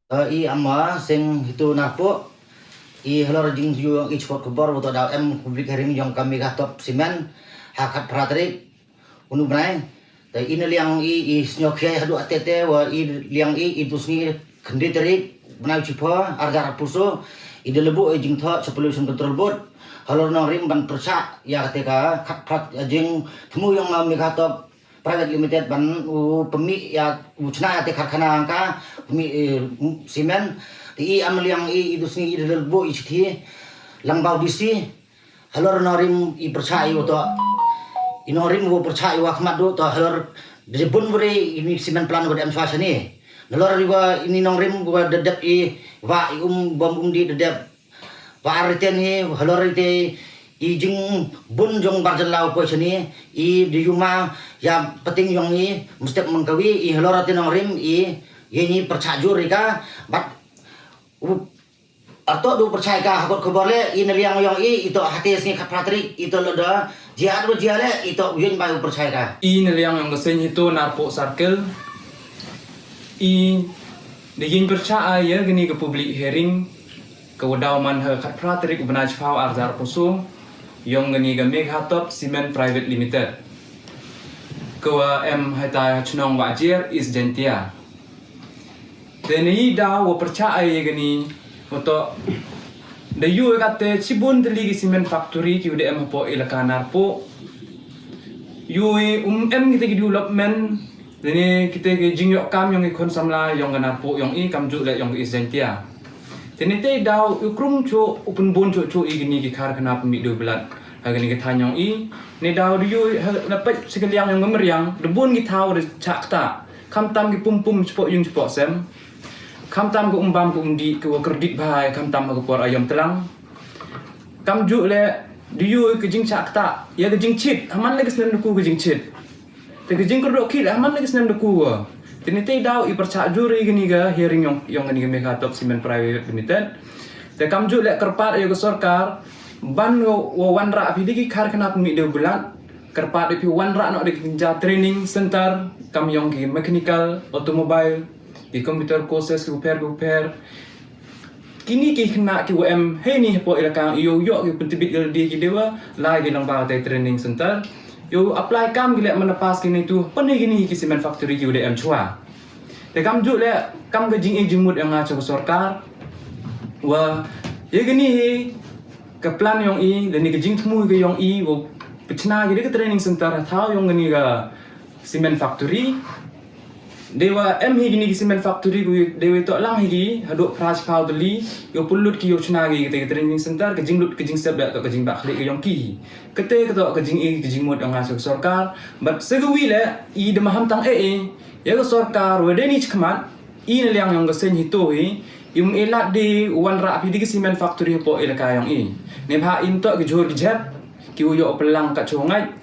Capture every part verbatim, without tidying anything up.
Eh, i ama seng hitu napoh. I halor jingthiah yong i chipot khubor wa toh daw em public hearing yong ka Meghatop Cement ha khatphra tarik uni u bnai. Te i na liang i, i sngewkhia hadooh katæ tæ wa i liang i, i tu sngi khyndai tarik bnai u chiphaw, ar hajar arphaw soo, i da labuh i jingthoh cha Pollution Control Board halor nongrim ban pyrchah ya katæ ka khatphra, jingthmu yong ka Meghatop Private Limited ban u pynmih ya, u chna ya katæ karkhana ka pynmih, eh, cement. Te i am liang i, i tu sngi i da labuh i chithi lyngba u D C. Halor nongrim i pyrchah i wa toh, i nongrim wa pyrchah i wa khmat du toh halor da bun bri ini cement plant wa da em chwa chani. Nalor i wa ini nongrim wa da dep i wa i um bom um di da dep wa ar iten hi halor ite i jingbun jong bar jylla wa poi chani, i da yuma ya pating yong i mynstep mynkawi, i halor ite nongrim i, i ini pyrchah jur i ka, bad u, ar toh du pyrchah i ka ha kot khubor le, i na liang yong i, i toh hatæ sngi khatphra tarik, i toh lada jia du jia le, i toh u yeng bai u pyrchah i ka. I na liang yong ka seng hitu napoh circle, i da yeng pyrchah ya kani ka public hearing ka wa daw man ha khatphra tarik u bnai chiphaw ar hajar arphaw soo yong kani ka Meghatop Cement Private Limited ka wa em haitai ha chnong Wahjer, East Jaintia. Te ini daw wa pyrchah ya kani wa toh da yoo katæ chibun tylli ki cement factory ki wa da em hapoh elaka napoh. Yoo i um em kitæ ki development, lane kitæ ki jingyoh kam yong ki khon samla yong ka napoh yong i kamjooh le yong ka East Jaintia. Te ini tæ daw u krum chooh, u pynbun chooh chooh i kini ki karkhana pynmih dew plat ha kani ka thaiñ yong i. Ini daw da yoo i ha, na pait chi ka liang yong ka mariang da bun ki thaw da chah ktah, khamtam ki pum pum chapoh yung chapoh sem, khamtam ka um bam ka um dih ka wa kyrdit bha, khamtam ha ka por aiom tlang. Kamjooh le da yoo i ka jingchah ktah ya ka jingchit, ha man le ka snem da ku ka jingchit. Te ka jingkyrdoh khih le ha man le ka snem da ku wa. Te ini tæ daw i pyrchah jur i kani ka hearing yong, yong kani ka Meghatop Cement Private Limited. Te kamjooh le kyrpad ya ka sorkar ban wa, wa wanrah phi da ki karkhana pynmih dew plat, kyrpad ya phi wanrah noh da ki kynja training center kam yong ki mechanical, automobile, ki computer courses ki wa pher ki wa pher. Kini ki khynnah ki wa em heini hapoh elaka i yow yoh ki pyntbit ya lade ki deiwa lai ki lyngba katæ training center, yow apply kam ki le man da pass kini tu pynne kini ki cement factory ki wa da em chwa. Te kamjooh le kam ka jingim jingmut yong nga cha ka sorkar wa ya kani hi ka plan yong i lane ka jingthmu ka yong i wow pynchna ki da ka training center ha thaw yong kani ka cement factory. Deiwa em hi kini ki cement factory, deiwa toh lang hi ki hadooh phra chiphaw tylli, yow pynlut ki yow chna ki katæ ka training center, ka jinglut ka jingsep le toh ka jingbah khlieh ka yong ki. Katæ ka toh ka jingim ka jingmut yong nga cha ka sorkar. Bad sa kawi le, i da maham tang e e ya ka sorkar wa dei ni chakhmat, i na liang yong ka seng hitu hi, i um e lad de u wanrah phi da ki cement factory hapoh elaka yong i. Neibhah i ymtoh ki jhur ki jhep ki u yoh u pynlang kat chongait,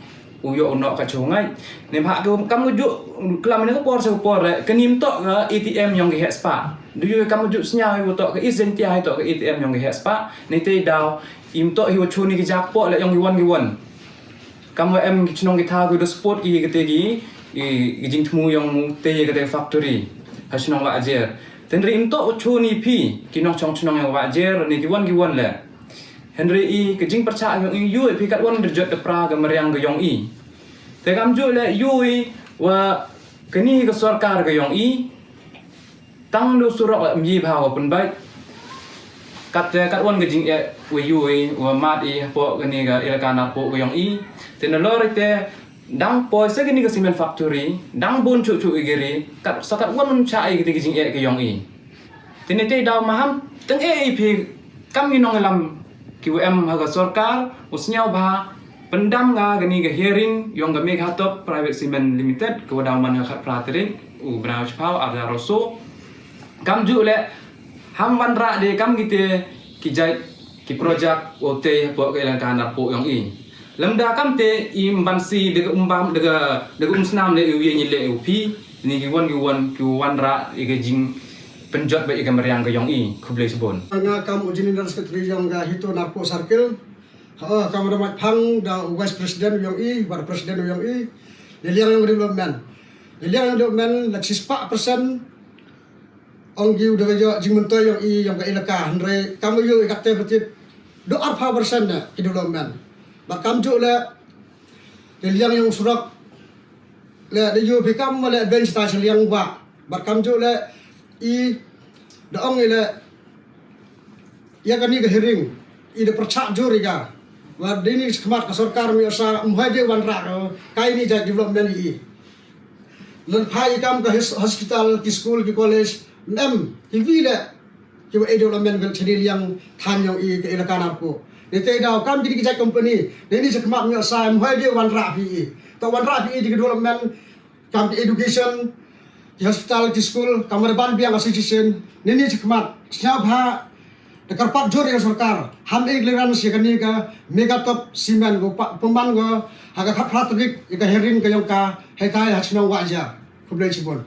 u yoh u noh kat chongait. Neibhah ka, kam ka jooh klam ini ka por cha ka por le, kani ymtoh ka A T M yong ki heh spah. Da yoo i kam ka jooh sñiaw i wa toh ka East Jaintia hi toh ka A T M yong ki heh spah. Ini tæ daw i ymtoh hi wa choni ki jackpot le yong kiwon kiwon. Kam wa em ki chnong ki thaw ki da support ki katæ ki, ki, ki jingthmu yong u tæ katæ factory ha chnong Wahjer. Te hynrei ymtoh wa choni phi ki nongchong chnong yong Wahjer ne kiwon kiwon le. Hynrei i ka jingpyrchah yong i, yoo i phi katwon da jot da pra ka mariang ka yong i. Te kamjooh le yoo i wa kani ka sorkar ka yong i, tang da u surok le ym ye bha wa pynbait. Kattæ katwon ka jingeh wa yoo i wa mad i hapoh kani ka elaka napoh ka yong i. Te nalor itæ dang poi sa kani ka cement factory, dang bun chooh chooh i kari, kat, sa katwon chah i katæ ka jingeh ka yong i. Te ini tæ daw maham tang e i phi kam ki nongyalam ki wa em ha ka sorkar, u sñiawbha pyndam ka kani ka hearing yong ka Meghatop Private Cement Limited ka wa daw man ha khatphra tarik u bnai chiphaw ar hajar arphaw soo. Kamjooh le ham wanrah de kam kitæ ki jait ki project wa tæ hapoh ka elaka napoh yong i. Lymda kamtæ i ym ban si da ka um bam, da ka, da ka um snam le u ye ñi le u phi, ini kiwon kiwon ki wanrah ya ka jingpynjot bait ya ka mariang ka yong i. Khublei chibun. Nga kam u General Secretary yong ka hitu napoh circle, ha, kam da mait phang da u Vice President yong i, wa da President yong i. Na liang yong development, na liang yong development la chispah percent Ong ki u da ka yoh jingmyntoi yong i yong ka elaka, hynrei kam wa yoh i katte patit du arphaw percent ne ki development. Bad kamjooh le, le liang yong u surok le da yoh phi kam wa le bench ta cha liang wa. Bad kamjooh le, i da ong i le, ya kani ka hearing, i da pyrchah joor i ka, wa dini chakhmat ka sorkar ym yoh sa, ym hoi de wanrah ka, kaini jait development i. Lynphai i kam ka his-, hospital, ki school, ki college, ym em ki wi le ki wa e development ka chani liang thain yong i ka elaka Narpuh. Neitæ daw kam kini ki jait company, neini chakhmat ym yoh sa, ym hoi de wanrah phi i. Toh wanrah phi i ki development, kam ki education, ki hospital, ki school, kam wa da ban biang ka suggestion, neini chakhmat sñiawbha da kyrpad joor ya ka sorkar, ham e clearance ya kani ka Megatop Cement, ko pa-, pynman ko ha ka khatphra tarik ya ka hearing ka yong ka heitai ha chnong Wahja. Khublei chiboon.